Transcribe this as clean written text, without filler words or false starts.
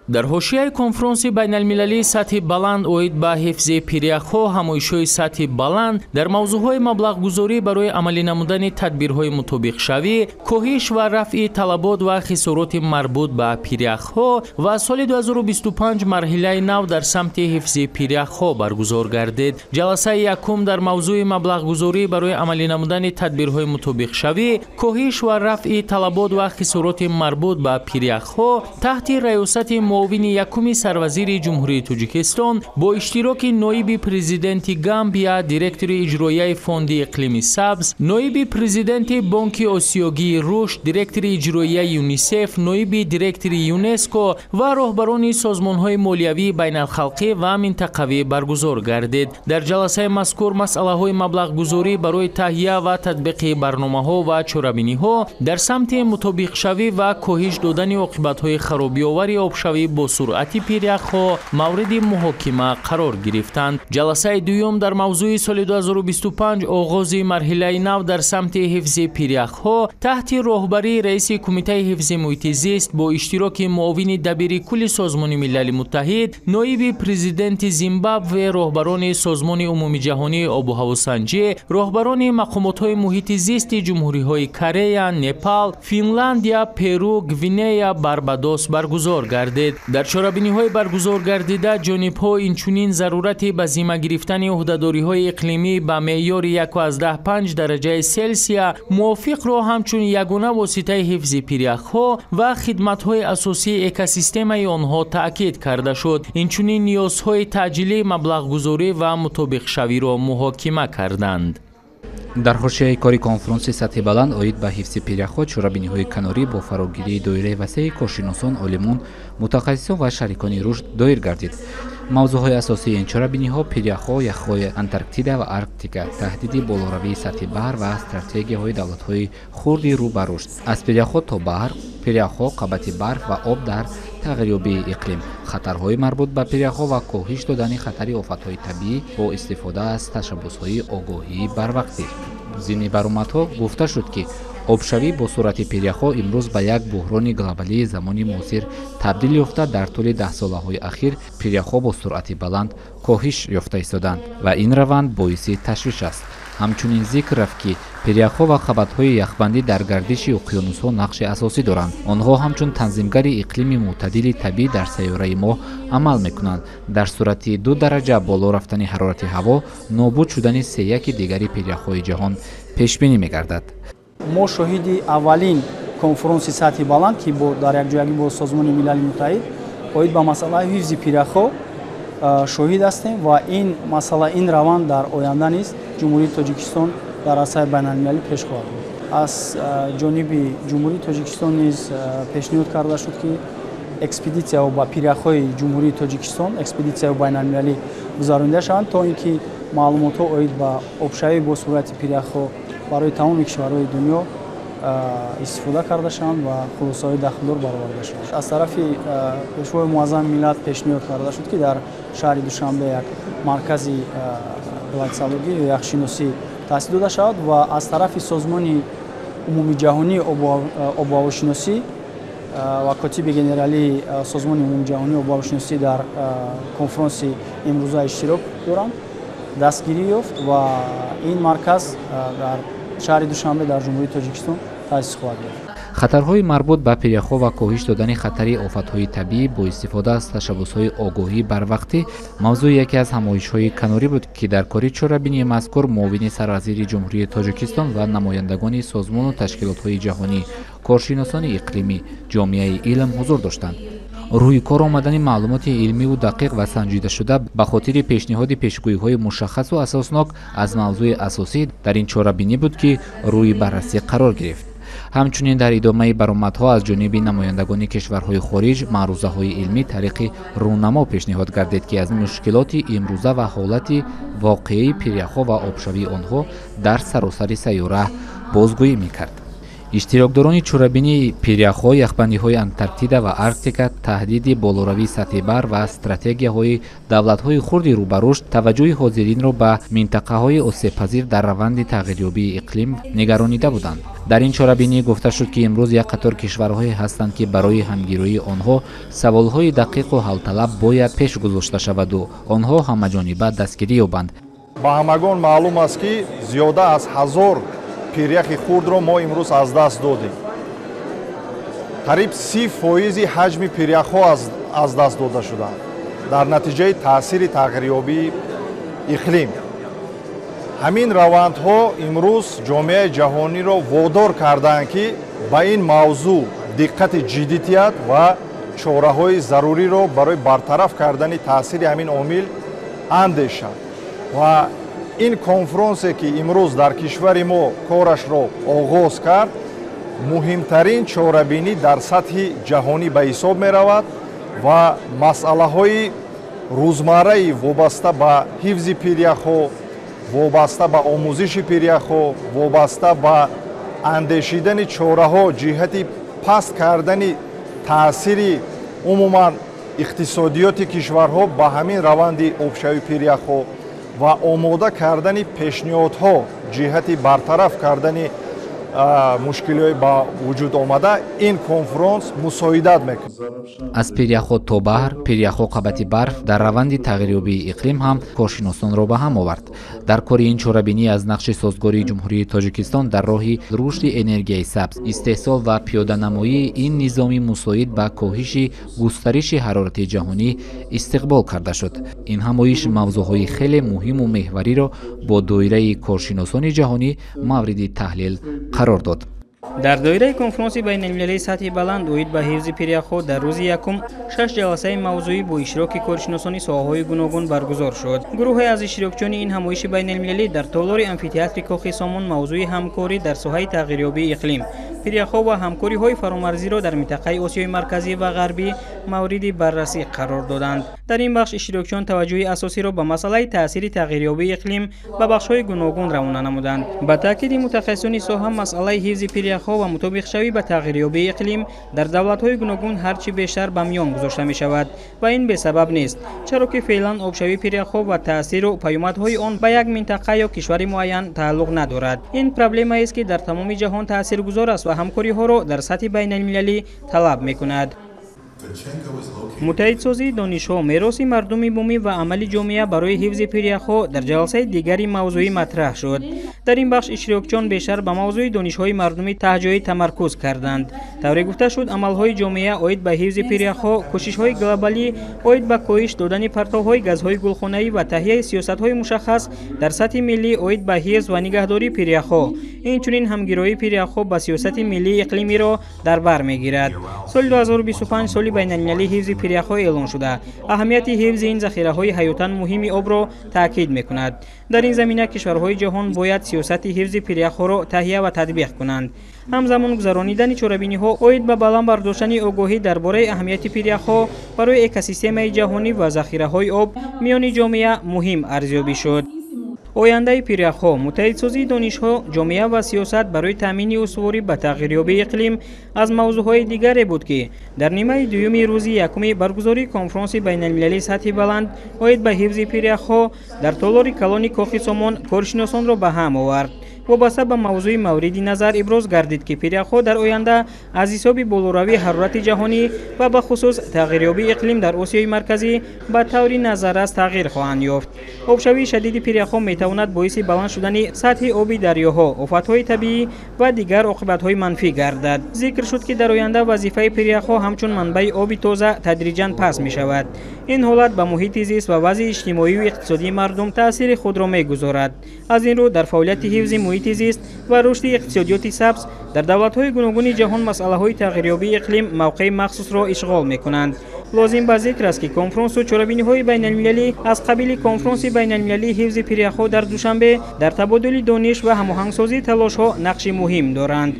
Дар ҳошияи конфронси байналмилалии сатҳи баланд оид ба ҳифзи пиряхҳо, ҳамоишҳои сатҳи баланд дар мавзӯъҳои маблағгузорӣ барои амалӣ намудани тадбирҳои мутобиқшавӣ, коҳиш ва рафъи талабот ва хисороти марбут ба пиряхҳо ва соли 2025 марҳилаи нав дар самти ҳифзи пиряхҳо баргузор гардид. Ҷаласаи якум дар мавзӯи маблағгузорӣ барои амалӣ намудани тадбирҳои мутобиқшавӣ, коҳиш ва рафъи талабот ва хисороти марбут ба пиряхҳо таҳти раёсати муовини якуми сарвазири Ҷумҳурии Тоҷикистон бо иштироки ноиби президенти Гамбия, директори иҷроияи фонди иқлими сабз, ноиби президенти Бонки Осиёгии рушд, директори иҷроияи ЮНИСЕФ, ноиби директори ЮНЕСКО ва роҳбарони созмонҳои молиявии байналхалқӣ ва минтақавӣ баргузор гардид. Дар ҷаласаи мазкур масъалаҳои маблағгузорӣ барои таҳия ва татбиқи барномаҳо ва чорабиниҳо дар самти мутобиқшавӣ ва коҳиш додани оқибатҳои харобиовари обшавӣ бо суръати пиряхҳо мавриди муҳокима қарор гирифтанд. Ҷаласаи дуюм дар мавзӯи соли 2025 оғози марҳилаи нав дар самти ҳифзи пиряхҳо таҳти роҳбарии раиси Кумитаи ҳифзи муҳити зист бо иштироки муовини дабири кулли Созмони Милали Муттаҳид, ноиби президенти Зимбабве, роҳбарони Созмони Умумиҷаҳонии обу ҳавосанҷӣ, роҳбарони мақомотҳои муҳити зисти ҷумҳуриҳои Корея, Непал, Финландия, Перу, Гвинея, Барбадос баргузор гардид. Дар чорабиниҳои баргузор гардида ҷонибҳо инчунин зарурати ба зимма гирифтани ӯҳдадориҳои иқлимӣ ба меъёри 1,5 дараҷаи Селсия мувофиқро ҳамчун ягона воситаи ҳифзи пиряхҳо ва хидматҳои асосии экосистемаи онҳо таъкид карда шуд. Инчунин ниёзҳои таъҷилии маблағгузорӣ ва мутобиқшавиро муҳокима карданд. Дар ҳошияи кори конфронси сатҳи баланд оид ба ҳифзи пиряхҳо чорабиниҳои канорӣ бо фарогирии доираи васеи коршиносон, олимон, мутахассисон ва шарикони рушд доир гардид. Мавзӯъҳои асосии ин чорабиниҳо пиряхҳо, яхҳои Антарктида ва Арктика, таҳдиди болоравии сатҳи баҳр ва стратегияҳои давлатҳои хурди рӯ ба рушд, аз пиряхҳо то баҳр, пиряхҳо, қабати барф ва об дар тағйирёбии иқлим, хатарҳои марбут ба пиряхҳо ва коҳиш додани хатари офатҳои табиӣ бо истифода аз ташаббусҳои огоҳии барвақтӣ. Зимни баромадҳо гуфта шуд, ки обшавӣ бо суръати пиряхҳо имрӯз ба як буҳрони глобалии замони муосир табдил ёфта, дар тӯли даҳсолаҳои ахир пиряхҳо бо суръати баланд коҳиш ёфта истоданд ва ин раванд боиси ташвиш аст. Ҳамчунин зикр рафт, ки пиряхҳо ва қабатҳои яхбандӣ дар гардиши уқёнусҳо нақши асосӣ доранд. Онҳо ҳамчун танзимгари иқлими мӯътадили табиӣ дар сайёраи мо амал мекунанд. Дар сурати 2 дараҷа боло рафтани ҳарорати ҳаво, нобуд шудани сеяки дигари пиряхҳои ҷаҳон пешбинӣ мегардад. Мо шоҳиди аввалин конфронси сатҳи баланд, ки дар якҷоягӣ бо Созмони Милали Муттаҳид оид ба масъалаи ҳифзи пиряхҳо шоҳид ҳастем ва ин масъала, ин раванд дар оянда низ Ҷумҳурии Тоҷикистон дар арсаи байналмилалӣ пеш хоҳад бурд. Аз ҷониби Ҷумҳурии Тоҷикистон низ пешниҳод карда шуд, ки экспедитсияҳо ба пиряхҳои Ҷумҳурии Тоҷикистон, экспедитсияҳои байналмилалӣ гузаронида шаванд, то ин ки маълумотҳо оид ба обшавӣ бо суръати пиряхҳо барои тамоми кишварҳои дунё истифода карда шаванд ва хулосаҳои дахлдор бароварда шаванд. Аз тарафи Пешвои Муаззами миллат пешниҳод карда шуд, ки дар шаҳри Душанбе як маркази гляциологӣ ё яхшиносӣ таъсис дода шавад ва аз тарафи Созмони Умумиҷаҳонии обуҳавошиносӣ ва котиби генералии Созмони Умумиҷаҳонии обуҳавошиносӣ дар конфронси имрӯза иштирок доранд, дастгирӣ ёфт ва ин марказ дар шаҳри Душанбе дар Ҷумҳурии Тоҷикистон таъсис хоҳад ёфт. Хатарҳои марбут ба пиряхҳо ва коҳиш додани хатари офатҳои табиӣ бо истифода аз ташаббусҳои огоҳии барвақтӣ мавзӯи яке аз ҳамоишҳои канорӣ буд, ки дар кори чорабинии мазкур муовини сарвазири Ҷумҳурии Тоҷикистон ва намояндагони созмону ташкилотҳои ҷаҳонӣ, коршиносони иқлимӣ, ҷомеаи илм ҳузур доштанд. Рӯи кор омадани маълумоти илмиву дақиқ ва санҷидашуда ба хотири пешниҳоди пешгӯиҳои мушаххасу асоснок аз мавзӯи асосӣ дар ин чорабинӣ буд, ки рӯи баррасӣ қарор гирифт. Ҳамчунин дар идомаи баромадҳо аз ҷониби намояндагони кишварҳои хориҷ маърузаҳои илмӣ тариқи рӯнамо пешниҳод гардид, ки аз мушкилоти имрӯза ва ҳолати воқеии пиряхҳо ва обшавии онҳо дар саросари сайёра бозгӯӣ мекард. Иштирокдорони чорабинии пиряхҳо, яхбандиҳои Антарктида ва Арктика, таҳдиди болоравии сатҳи баҳр ва стратегияҳои давлатҳои хурди рӯ ба рушд таваҷҷӯҳи ҳозиринро ба минтақаҳои осебпазир дар раванди тағйирёбии иқлим нигаронида буданд. Дар ин чорабинӣ гуфта шуд, ки имрӯз як қатор кишварҳое ҳастанд, ки барои ҳамгироии онҳо саволҳои дақиқу ҳалталаб бояд пеш гузошта шаваду онҳо ҳамаҷониба дастгирӣ ёбанд. Ба ҳамагон маълум аст, ки зиёда аз 1000 пиряхи хурдро мо имрӯз аз даст додем. Қариб 30% ҳаҷми пиряхҳо аз даст дода шуданд дар натиҷаи таъсири тағйирёбии иқлим. Ҳамин равандҳо имрӯз ҷомеаи ҷаҳониро водор кардаанд, ки ба ин мавзӯъ диққати ҷиддӣ диҳад ва чораҳои заруриро барои бартараф кардани таъсири ҳамин омил андешад. Ва ин конфронсе, ки имрӯз дар кишвари мо корашро оғоз кард, муҳимтарин чорабинӣ дар сатҳи ҷаҳонӣ ба ҳисоб меравад ва масъалаҳои рӯзмарраи вобаста ба ҳифзи пиряхҳо, вобаста ба омӯзиши пиряхҳо, вобаста ба андешидани чораҳо ҷиҳати паст кардани таъсири умуман иқтисодиёти кишварҳо ба ҳамин раванди обшавии пиряхҳо ва омода кардани пешниҳодҳо ҷиҳати бартараф кардани мушкилиҳои ба вуҷуд омада ин конфронс мусоидат мекунад. Аз пиряхҳо то баҳр, пиряхҳо қабати барф дар раванди тағйирёбии иқлим ҳам коршиносонро ба ҳам овард. Дар кори ин чорабинӣ аз нақши созгории Ҷумҳурии Тоҷикистон дар роҳи рушди энергияи сабз, истеҳсол ва пиёданамоии ин низоми мусоид ба коҳиши густариши ҳарорати ҷаҳонӣ истиқбол карда шуд. Ин ҳамоиш мавзӯъҳои хеле муҳиму меҳвариро бо доираи коршиносони ҷаҳонӣ мавриди таҳлил қарор дод. Дар доираи конфронси байналмилалии сатҳи баланд оид ба ҳифзи пиряхҳо дар рӯзи якум 6 ҷаласаи мавзӯӣ бо иштироки коршиносони соҳаҳои гуногун баргузор шуд. Гурӯҳе аз иштирокчиёни ин ҳамоиши байналмилалӣ дар толори амфитеатри Кохи Сомон мавзӯи ҳамкорӣ дар соҳаи тағйирёбии иқлим, пиряхҳо ва ҳамкориҳои фаромарзиро дар минтақаи Осиёи Марказӣ ва Ғарбӣ мавриди баррасӣ қарор доданд. Дар ин бахш иштирокчиён таваҷҷӯҳи асосиро ба масъалаи таъсири тағйирёбии иқлим ба бахшҳои гуногун равона намуданд. Ба таъкиди мутахассисони соҳа, масъалаи ҳифзи пиряхҳо ва мутобиқшавӣ ба тағйирёбии иқлим дар давлатҳои гуногун ҳарчи бештар ба миён гузошта мешавад ва ин бесабаб нест, чаро ки феълан обшавии пиряхҳо ва таъсиру паёмадҳои он ба як минтақа ё кишвари муайян тааллуқ надорад. Ин проблемаест, ки дар тамоми ҷаҳон таъсиргузор аст ва ҳамкориҳоро дар сатҳи байналмилалӣ талаб мекунад. Муттаҳидсозии донишҳо, мероси мардуми бумӣ ва амали ҷомеа барои ҳифзи пиряхҳо дар ҷаласаи дигари мавзӯӣ матраҳ шуд. Дар ин бахш иштирокчиён бештар ба мавзӯи донишҳои мардумӣ таҳҷоӣ тамаркуз карданд. Тавре гуфта шуд, амалҳои ҷомеа оид ба ҳифзи пиряхҳо, кӯшишҳои глобалӣ оид ба коҳиш додани партовҳои газҳои гулхонаӣ ва таҳияи сиёсатҳои мушаххас дар сатҳи миллӣ оид ба ҳифз ва нигаҳдории пиряхҳо, инчунин ҳамгироии пиряхҳо ба сиёсати миллии иқлимиро дар бар мегирад. Соли 2025 соли байналмилалии ҳифзи пиряхҳо эълон шуда, аҳамияти ҳифзи ин захираҳои ҳаётан муҳими обро таъкид мекунад. Дар ин замина кишварҳои ҷаҳон бояд сиёсати ҳифзи пиряхҳоро таҳия ва татбиқ кунанд. Ҳамзамон гузаронидани чорабиниҳо оид ба баланд бардоштани огоҳӣ дар бораи аҳамияти пиряхҳо барои экосистемаи ҷаҳонӣ ва захираҳои об миёни ҷомеа муҳим арзёбӣ шуд. Ояндаи пиряхҳо, муттаҳидсозии донишҳо, ҷомеа ва сиёсат барои таъмини устуворӣ ба тағйирёбии иқлим аз мавзӯъҳои дигаре буд, ки дар нимаи дуюми рӯзи якуми баргузории конфронси байналмилалии сатҳи баланд оид ба ҳифзи пиряхҳо дар толори калони Кохи Сомон коршиносонро ба ҳам овард. Вобаста ба мавзӯи мавриди назар иброз гардид, ки пиряхҳо дар оянда аз ҳисоби болоравии ҳарорати ҷаҳонӣ ва бахусус тағйирёбии иқлим дар Осиёи Марказӣ ба таври назаррас тағйир хоҳанд ёфт. Обшавии шадиди пиряхҳо метавонад боиси баланд шудани сатҳи оби дарёҳо, офатҳои табиӣ ва дигар оқибатҳои манфӣ гардад. Зикр шуд, ки дар оянда вазифаи пиряхҳо ҳамчун манбаи оби тоза тадриҷан паст мешавад. Ин ҳолат ба муҳити зист ва вазъи иҷтимоию иқтисодии мардум таъсири худро мегузорад. Аз ин рӯ дар фаъолияти ҳифзи муҳити зист ва рушди иқтисодиёти сабз дар давлатҳои гуногуни ҷаҳон масъалаҳои тағйирёбии иқлим мавқеи махсусро ишғол мекунанд. Лозим ба зикр аст, ки конфронсу чорабиниҳои байналмилалӣ аз қабили конфронси байналмилалии ҳифзи пиряхҳо дар Душанбе дар табодули дониш ва ҳамоҳангсозии талошҳо нақши муҳим доранд.